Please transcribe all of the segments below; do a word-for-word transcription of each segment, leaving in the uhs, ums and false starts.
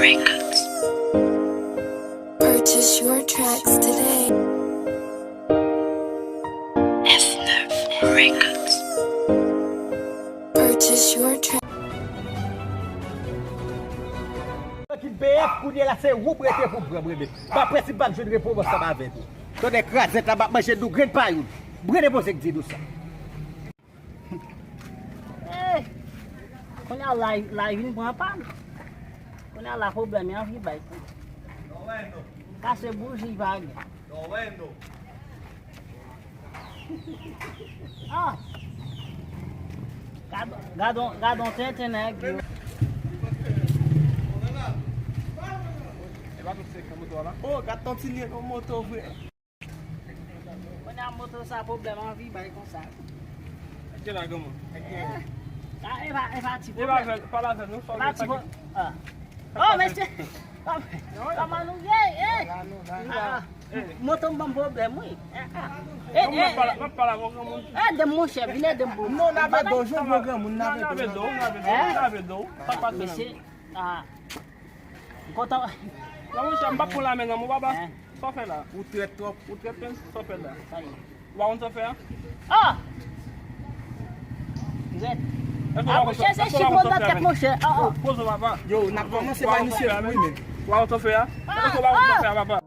Records. Purchase your tracks today. F nèf Records. Purchase your tracks. Ki B F kounye la se ou m rete pou m pran, m rete. M ap prensip pa m jwenn repo ansanm avèk ou. Tande krazèt la m ap manje nou grenn pa youn. M rete poze k di nou sa. Ey! Kounye a la, la vin pran pa m. Kounye a la pwoblèm yo anvi bay. Kase bouji pa gen. Ah! Gad, gad on, gad on tenten nèg yo. E pa tout se moto a la. Oh, gad ton ti lye nan moto vre. Kounye a moto sa pwoblèm anvi bay konsa. Èske la granmoun? Eh, sa e pa, e pa ti pwoblèm. E pa fè, pa la fè nou, fò nou fè. Ah. Oh, mesye. Kòman nou ye? Eh. Ah, moto m ban m pwoblèm, wi. Eh, eh. Eh, eh, eh. M ap pale avè w, granmoun. Ede m, monchè, vin ede m pou. Non, n ap ede w, jwenn yon granmoun, n ap ede w. N ap ede w, n ap ede w, n ap ede w. Sa k pase menm? Mesye, ah. M kontan. Non, monchè, m p ap pran lamen nan men w, papa. Hein? Sa w fè la? Ou trèt twòp. Ou trèt menm, sa w fè la? Sa ye. Ou pa konn sa w fè a? Ah! Trèt. Èske w pa konn sa w fè a menm? Ah, monchè, se chif mwen nan tèt, monchè. Ah, ah. Poze w, papa. Yo, n ap kòmanse bay misye wi menm. Ou pa konn sa w fè a? Èske w pa konn sa w fè a, papa?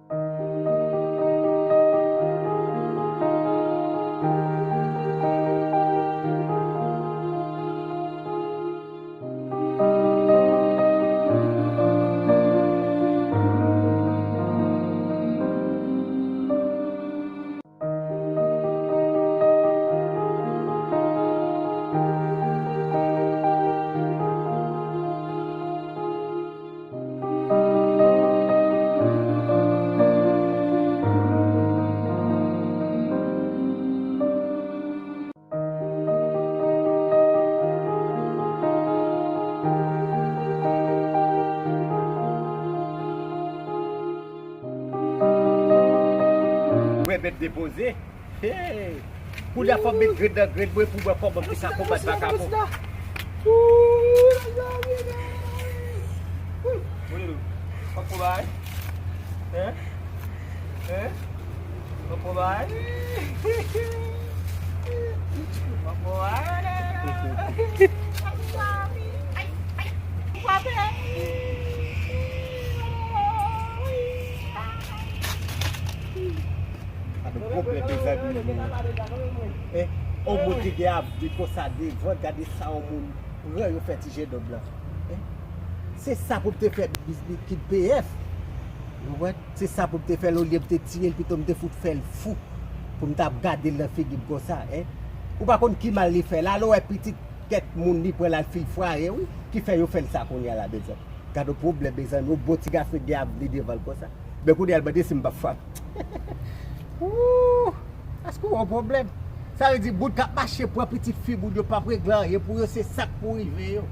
Mwen mèt depoze. Hey! Kounye a fò m met grenn nan grenn mwen pou mwen kòman ki sa konbat vakabon. Poko bay. Hein? Hein? Poko bay. Poko bay. Gade pwoblèm mezanmi. Eh, on moun ki gen avni konsa devan, gade sa on moun pran yo fè ti jenòm lan. Eh, se sa pou m te fè biznis kit B F. Ou konprann? Se sa pou m te fè l olye m te tiye l pito m te fout fè l fou. Pou m t ap gade l nan figi m konsa, eh. Ou pa konn ki mal li fè l. Alò wè pitit kèk moun li pran l al fil fwaye, wi. Ki fè yo fè l sa kounye a la, mezanmi. Gade yon pwoblèm, mezanmi. Yon bon ti gason gen avni devan l konsa. Men kounye a l mande si m p ap frape. Ooh! Èske w wè yon pwoblèm? Sa vle di, moun k ap mache pran pitit fi moun yo p ap regle anyen pou yo, se sa k pou rive yo.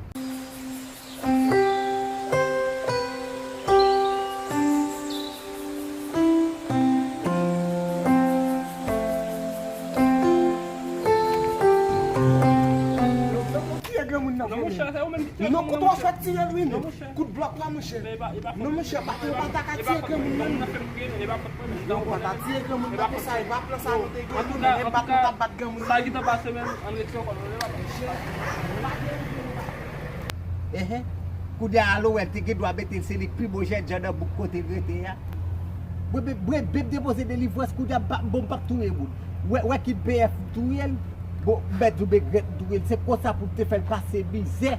Tiye granmoun nan. Non, monchè, se ou menm ki tiye granmoun nan, monchè. Kout w ap fè tiye l, wi, non. Kout blòk la, monchè. Non, monchè, pa, yo pa ta ka tiye granmoun nan. Yo pa ta tiye granmoun nan konsa, e pa plan sa nou te gen, nou menm, e bat nou t ap bat granmoun nan. Sa ki t ap pase menm, ann rete ankò, non, e pa plan. Enhen. Kounye a, alò, wè, l te gen dwa mete l, se li k pi bon jènjan nan bouk kote l rete a. Mwen, mwen, mwen, mwen depoze delivrans, kounye a, m pa, bon, m p ap touye moun. Wè, wè ki B F touye l. Bon, m mèt di w, men grèt touye l. Se konsa pou m te fè l pase mizè.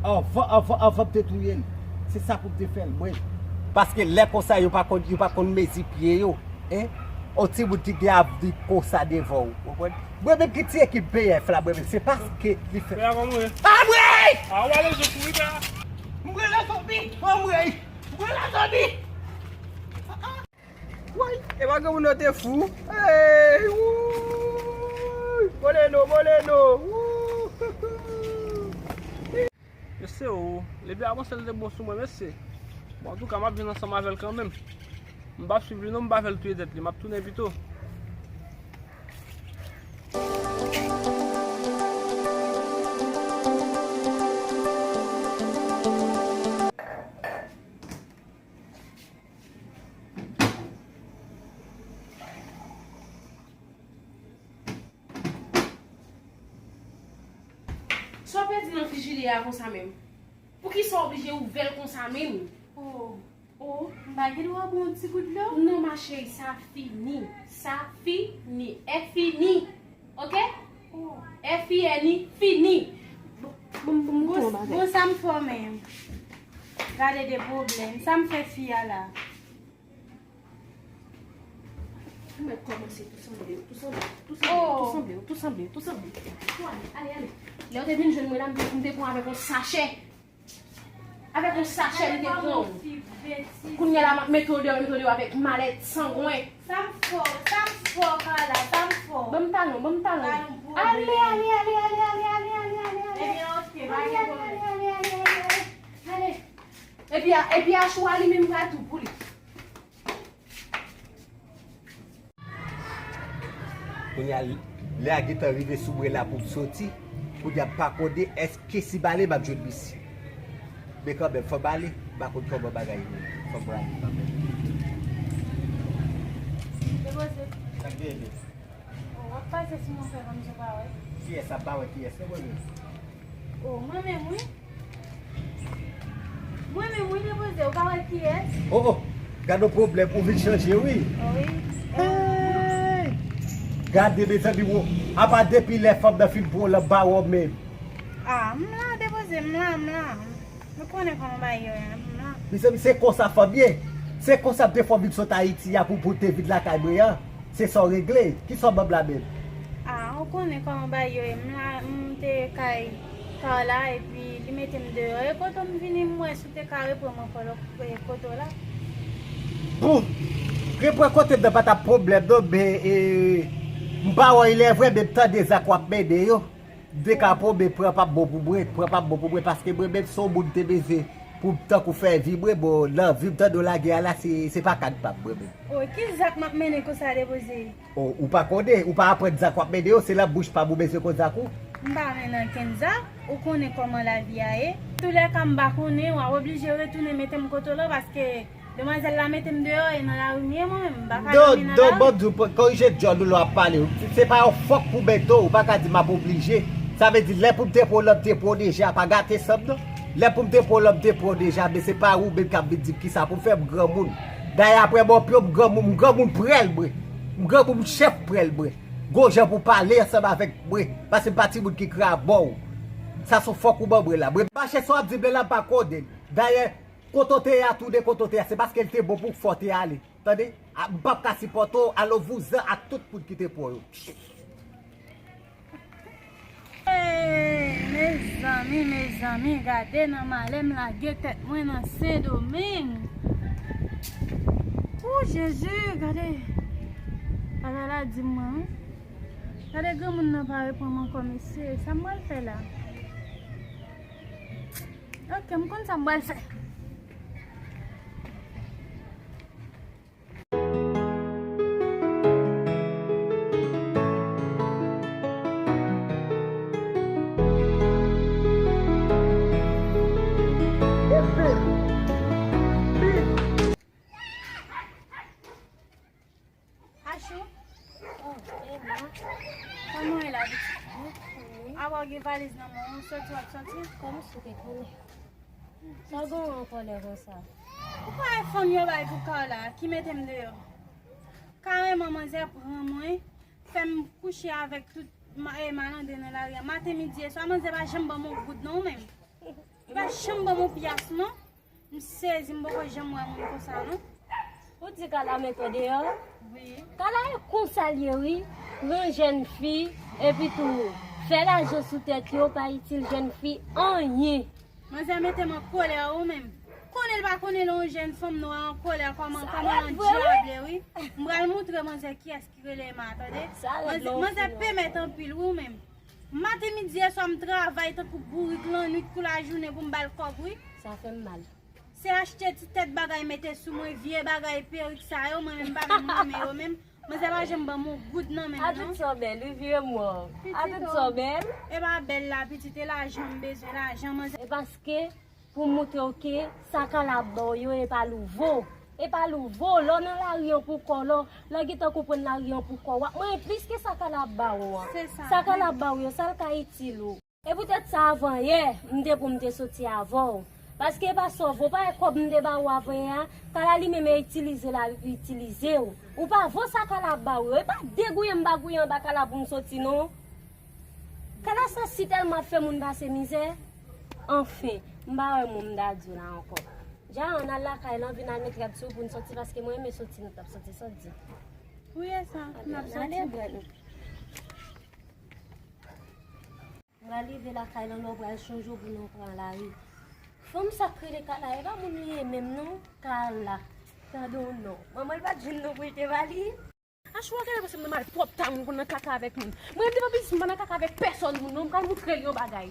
Anvan, anvan, anvan m te touye l. Se sa pou m te fè l, mwen. Paske lè konsa, yo pa konn, yo pa konn mezi pye yo. Hein? On timoun ki gen avni konsa devan w, ou konprann? Mwen menm ki ti ekip B F la, mwen menm, se paske li fè. Pè a kòman ye? Anmwey! A, w ale zo kouri, pè a. M rele zonbi! Anmwey! M rele zonbi! Woy! E pa granmoun nan te fou. Ey! Wouy! Boleno, boleno! Wou! Mesye o, Lebi a panse l te bon sou mwen, mesye. Bon, antouka, m ap vin ansanm avè l kanmenm. M p ap swiv li non, m pa fè l touye tèt li, m ap tounen pito. Jile a konsa menm? Poukisa w oblije ouvè l konsa menm? Oh, oh, m pa gen dwa bwè yon ti gout dlo? Non, ma chérie, sa fini. Sa fini. È fini. Ok? Oh. È fi, è ni, fini. Bon, bon, bon, bon, bon, sa m fè menm. Gade de pwoblèm. Sa m fè fi a la? Ou mèt kòmanse tou sanble, tou sanble, tou sanble, tou sanble, tou sanble, tou sanble. Tou ale, ale, ale. Lè w te vin jwenn mwen la, m te, m te pran avèk yon sachè. Avèk yon sachè li te pran w. Kounye a la, m ap mete w deyò, mete w deyò avèk malèt sangwen. Sa m fè w, sa m fè w, Carla, sa m fè w? Ban m talon, ban m talon. Ale, ale, ale. Ebyen, ok, pa gen pwoblèm. Ale. Epi a, epi a chou a li menm pral tou pou li. Kounye a, lè a gentan rive sou mwen la pou m soti, kounye a m pa konnen èske si m ale m ap jwenn misye. Men kanmenm, fò m ale, m pa konn kòman bagay yo ye. Fò m ale kanmenm. Depoze. Sa k genyen menm? Oh, w ap pase sou mwen fè kòmsi w pa wè. Kiyès ap pa wè kiyès? Depoze. Oh, mwen menm wi. Mwen menm wi, Depoze, ou pa wè kiyès? Oh, oh, gad yon pwoblèm, ou vin chanje wi. Oh, wi. Hey! Gade, mezanmi, wo, apa depi lè fanm nan fin pran w la, m pa wè w menm. Ah, m la, Depoze, m la, m la. Nou konnen kòman bagay yo ye, m la. Mezanmi, se konsa fanm ye. Se konsa m te fè w vin sot Ayiti a pou, pou te vin lakay mwen an. Se sa w regle. Kisa w ban m la menm? Ah, ou konnen kòman bagay yo ye. M la, m te kay Carla, epi li mete m deyò. E kote m vini, m wè si w te ka reprann mwen kòlò, e kote w la. Bon, reprann kote m nan pa t ap pwoblèm non, men, e, m pa wè w, ilèvre, men m tande zak w ap mennen yo. M te ka pran, men pran p ap bon pou mwen, pran p ap bon pou mwen, paske mwen menm se yon moun m te bezwen pou m tankou fè vi mwen, bon, nan vi m tande w lage a la, se, se pa kad pa m mwen menm. Oh, ki zak m ap mennen konsa, Depoze? Oh, ou pa konnen, ou pa aprann zak w ap mennen yo, se nan bouch pa m ou bezwen konn zak ou? M pa mennen ankenn zak, ou konnen kòman lavi a ye. Toulèka m pa konnen, w ap oblije retounen mete m kote w la, paske demwazèl la mete m deyò e nan lari m ye mwen menm, m pa ka dòmi nan lari. Non, non, ban m di w, korije djòl ou lè w ap pale. Se, se pa yon fòk pou mete w, ou pa ka di m ap oblije. Sa vle di, lè pou m te pran w la, m te pran w deja, pa gate san m non. Lè pou m te pran w la, m te pran w deja, men se pa ou menm k ap vin di m kisa pou m fè, m granmoun. Dayè, apre m opre w, m granmoun, m granmoun prèl mwen. M granmoun, m chèf prèl mwen. Gon jan pou w pale ansanm avèk mwen, paske m pa timoun ki krabòw. Sa se yon fòk ou ban mwen la. Mwen mache sa w ap di m la, m pa konnen l. Dayè, kote w te ye a, tounen kote w te ye a, se paske l te bon pou w k fè w te ale. Tande? A, m p ap ka sipòte w, alo vouzan ak tout moun ki te pran w yo. Hey, mezanmi, mezanmi, gade nan malè m lage tèt mwen nan Sendomeng. Ou Jezi, gade. Bagay la di m mwen, wi. Gade granmoun nan pa reprann m ankò, mesye. Sa m pral fè la? Ok, m konn sa m pral fè. Achou. Oh, Emma. Kòman w ye la, pitit? Mwen konnen. Apa w gen valiz nan men w, soti w ap soti? Kòmsi w te konnen. Sa w gen w an kòlè konsa? Ou pa wè fanm yo bay pou Carla ki mete m deyò? Kareman manzè pran mwen, fè m kouche avèk tout ma-, eh, malandren nan lari a. Maten, midi e swa, manzè pa janm ban m yon goud non, ou menm. Li pa janm ban m yon pyas non. M sezi, m poko janm wè moun konsa non. Ou di Carla mete w deyò? Wi. Carla e konsa l ye wi. Pran jèn fi, epi tou fè lajan sou tèt yo, pa itil jèn fi anyen. Manzè mete m an kòlè ou menm. Konnen l pa konnen l yon jèn fanm nwa an kòlè kòman, kòman l andyable wi. M pral moutre manzè kiyès ki rele Emma, tande. Manzè, manzè pe mèt anpil wi ou menm. Maten, midi e swa m travay tankou bourik lannwit kou lajounen pou m ba l kòb wi. Sa fè m mal. Se achte ti tèt bagay mete sou mwen, vye bagay perik sa yo, mwen menm m pa menm renmen yo menm. Manzè pa janm ban m yon goud nan men m non. A tout sa w bèl wi, vire m wè w. A tout sa w bèl. E pa bèl la pitit, e lajan m bezwen, lajan manzè. E paske pou moutre w ke sa Carla ap ba w yo e pa louvo. E pa louvo, lè w nan lari an pou kò w, lè w, lè w gentan konprann lari an pou kò w, w ap manyen plis ke sa Carla ap ba w an. Se sa. Sa Carla ap ba w yo, sa l ka itil ou? E poutèt sa, avan yè, m te pou m te soti avè w. Paske e pa sa w vo, pa e kòb m te ba ou avan yè a, Kala li menm e itilize l, ap itilize w. Ou pa vo sa Kala ap ba ou yo. E pa de gouyen m pa gouyen anba Kala pou m soti non. Kala sa si tèlman ap fè moun pase mizè. Anfen, m pa wè mo m ta di w la ankò. Dja ann al lakay lan, vin al met rad sou pou n soti, paske mwen renmen soti, nou t ap soti, sa w di? Wi, e sa, n ap soti. M pral rive lakay lan, lè w pral chonje w pou nou pran lari. Fanm sa k rele Kala, e pa moun li ye menm non, Kala. Tande w non. Manman l pa t jwenn non pou l te ba li. Achou a genlè panse m nan malpwòpte a moun pou nan kaka avèk moun. Mwen menm devan biznis m pa nan kaka avèk pèsòn moun non, m pral moutre l yon bagay.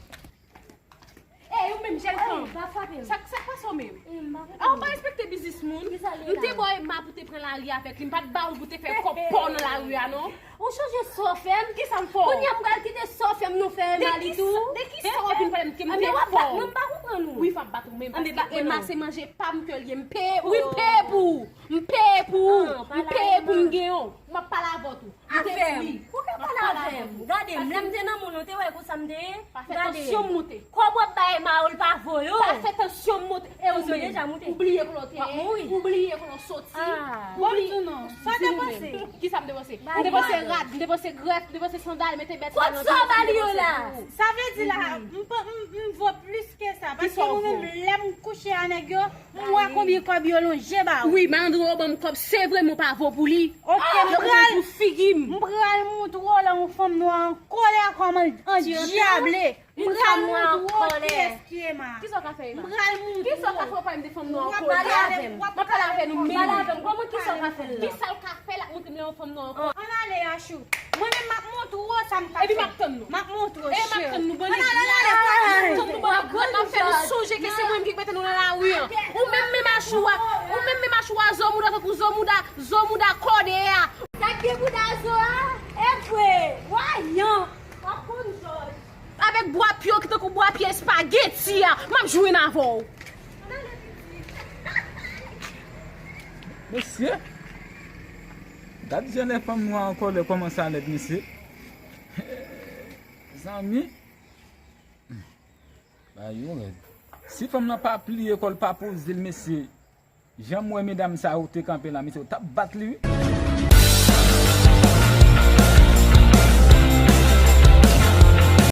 Ey, ou menm jèn fanm. Pa frape m. Sa, sa k pase w menm? A, ou pa respekte biznis moun. M te ba w Emma pou te pran lari avèk li, m pa t ba w l pou te fè kòb pa w nan lari a non. Ou chonje sa w fè m? Kisa m fè w? Kounye a m pral kite sa w fè m, nou fè Emma li tou. De kisa w ap vin pale m ke m te fè w? Mwen m pa konprann ou. Wi, fò ap bat ou menm, paske Emma se manje pa m ke l ye, m peye pou, wi, m peye pou ou. M peye pou ou. M peye pou m genyen w. M ap pale avè w tou. Avè m? Ou ka pale avè m? Gade m, lè m te nan moun ou te wè konsa m te ye? Pa fè tansyon m monte. Kòb w ap bay Emma yo, l pa vo yo. Pa fè tansyon m monte. E ou menm? Tansyon deja monte. Ou bliye kote w te ye? W ap mouri. Ou bliye kote w soti. Bon, m di w non. Sa w te panse? Kisa m te panse? M te panse rad, m te panse grèf, m te panse sandal, mete bèt sa nan pye w. Kot sa w ba li yo la? Sa vle di la, m pa, m, m vo plis ke sa. Paske mwen menm, lè m kouche a nèg yo, m wè konbyen kòb yo lonje ba ou. Wi, malandren yo ban m kòb, se vre, men w pa vo pou li. Ok, m pral, pou figi m. M pral moutre w lè yon fanm nwa an kòlè kòm an, andyable. M pral moutre w kiyès ki Emma. Kisa w ka fè Emma? M pral moutre w. Kisa w ka fè w pa menm de fanm nwa an kòlè? W ap pale avè m. W ap pale avè nou menm. Pale avè m. Kòman kisa w ka fè l la? Kisa l ka fè l ap moutre m lè yon fanm nwa an kòlè? Ann ale, Achou. Mwen menm m ap moutre w sa m ka fè. Epi m ap tann nou. M ap moutre w, cheri. E m ap tann nou, bann nèg. Ann ale, ann ale. M ap tann nou, bann nèg. M ap fè nou sonje ke se mwen menm ki mete nou nan lari an. Ou menm menm Achou a. Ou menm menm Achou a, zo mouda tankou zo mouda, zo mouda kòde a. Sa k gen bouda zo a? E vre. Wayan. W ap konn jòj. Avèk bwa pye w ki tankou bwa pye espageti a, m ap jwenn avè w. Mesye, gad jan lè fanm nwa an kòlè kòmanse a nèg, mesye. Zanmi. Bagay yo rèd. Si fanm nan pa pliye kò l, pa poze l, mesye. Jan m wè medam sa yo te kanpe la, mesye, yo t ap bat li, wi.